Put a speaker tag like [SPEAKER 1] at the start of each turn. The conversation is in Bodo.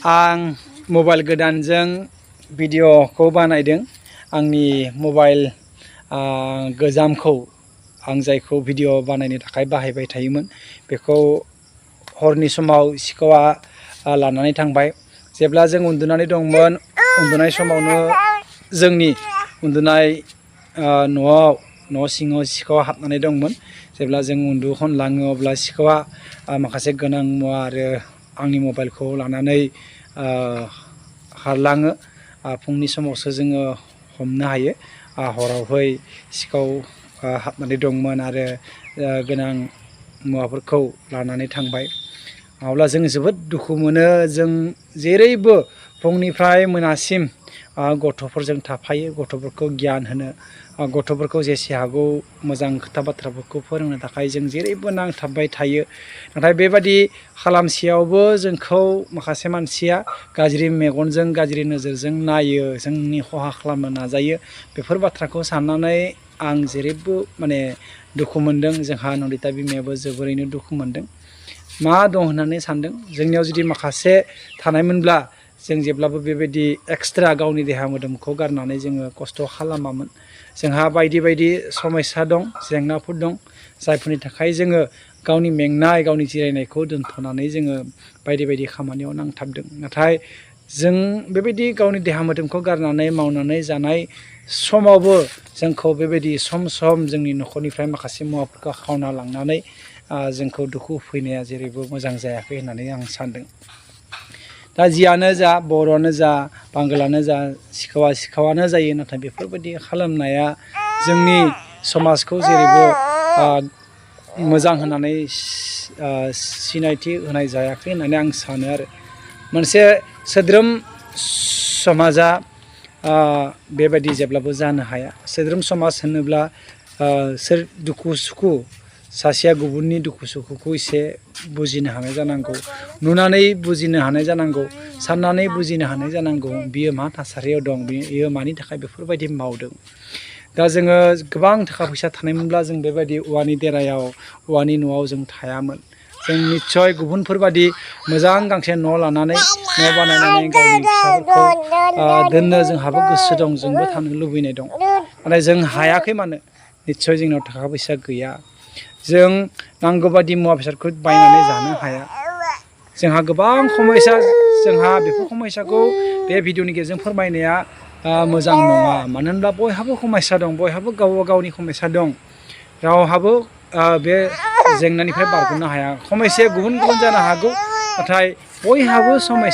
[SPEAKER 1] आं मबाइल गोदानजों भिडिअखौ बानायदों। आंनि मबाइल गोजामखौ आं जायखौ भिडिअ बानायनो थाखाय बाहायबाय थायोमोन बेखौ हरनि समाव सिखावा लानानै थांबाय। जेब्ला जों उन्दुनानै दंमोन उन्दुनाय समावनो जोंनि उन्दुनाय न' सिङाव सिखावा हाबनानै दंमोन। जेब्ला जों उन्दुखनलाङो अब्ला सिखावा माखासे गोनां मुवा आरो आंनि मबाइलखौ लानानै खारलाङो। फुंनि समावसो जोङो हमनो हायो। हरावहाय सिखाव हाबनानै दंमोन आरो गोनां मुवाफोरखौ लानानै थांबाय। अब्ला जों जोबोद दुखु मोनो। जों जेरैबो फुंनिफ्राय मोनासिम गथ'फोरजों थाफायो, गथ'फोरखौ गियान होनो, गथ'फोरखौ जेसे हागौ मोजां खोथा बाथ्राफोरखौ फोरोंनो थाखाय जों जेरैबो नांथाबबाय थायो। नाथाय बेबादि खालामसेयावबो जोंखौ माखासे मानसिया गाज्रि मेगनजों गाज्रि नोजोरजों नायो, जोंनि खहा खालामनो नाजायो। बेफोर बाथ्राखौ साननानै आं जेरैबो दुखु मोनदों। जोंहा नन्दिता बिमायाबो जोबोरैनो दुखु मोनदों। मा दं होननानै सानदों? जोंनियाव जुदि माखासे थानायमोनब्ला जों जेब्लाबो बेबायदि एक्सट्रा गावनि देहा मोदोमखौ गारनानै जोङो खस्थ' खालामामोन। जोंहा बायदि बायदि समस्या दं, जेंनाफोर दं, जायफोरनि थाखाय जोङो गावनि मेंनाय, गावनि जिरायनायखौ दोनथ'नानै जोङो बायदि बायदि खामानियाव नांथाबदों। नाथाय जों बेबायदि गावनि देहा मोदोमखौ गारनानै मावनानै जानाय समावबो जोंखौ बेबायदि सम सम जोंनि न'खरनिफ्राय माखासे मुवाफोरखौ खावना लांनानै जोंखौ दुखु फैनाया जेरैबो मोजां जायाखै होननानै आं सानदों। दा जियानो जा, बर'आनो जा, बांगालानो जा, सिखावानो जायो। नाथाय बेफोरबायदि खालामनाया जोंनि समाजखौ जेरैबो मोजां होननानै सिनायथि होनाय जायाखै होननानै आं सानो आरो। मोनसे सोद्रोम समाजा बेबायदि जेब्लाबो जानो हाया। सोद्रोम समाज होनोब्ला सोर दुखु सुखु, सासेया गुबुननि दुखु सुखुखौ एसे बुजिनो हानाय जानांगौ, नुनानै बुजिनो हानाय जानांगौ, साननानै बुजिनो हानाय जानांगौ। बियो मा थासारियाव दं, बियो मानि थाखाय बेफोरबायदि मावदों। दा जोङो गोबां थाखा फैसा थानायमोनब्ला जों बेबायदि औवानि देरायाव, औवानि न'आव जों थायामोन। जों निस्सय गुबुनफोरबादि मोजां गांसे न' लानानै, न' बानायनानै गावनि फिसाफोरखौ दोननो जोंहाबो गोसो दं, जोंबो थानो लुबैनाय दं। नाथाय जों हायाखै मानो? निस्सय जोंनाव थाखा फैसा गैया। जों नांगौबादि मुवा बेसादखौ बायनानै जानो हाया। जोंहा गोबां समयसा, जोंहा बेफोर समयसाखौ बे भिडिअनि गेजेरजों फोरमायनाया मोजां नङा। मानो होनब्ला बयहाबो समयसा दं, बयहाबो गावबा गावनि समयसा दं। रावहाबो बे जेंनानिफ्राय बारग'नो हाया। समयसाया गुबुन गुबुन जानो हागौ, नाथाय बयहाबो समयसा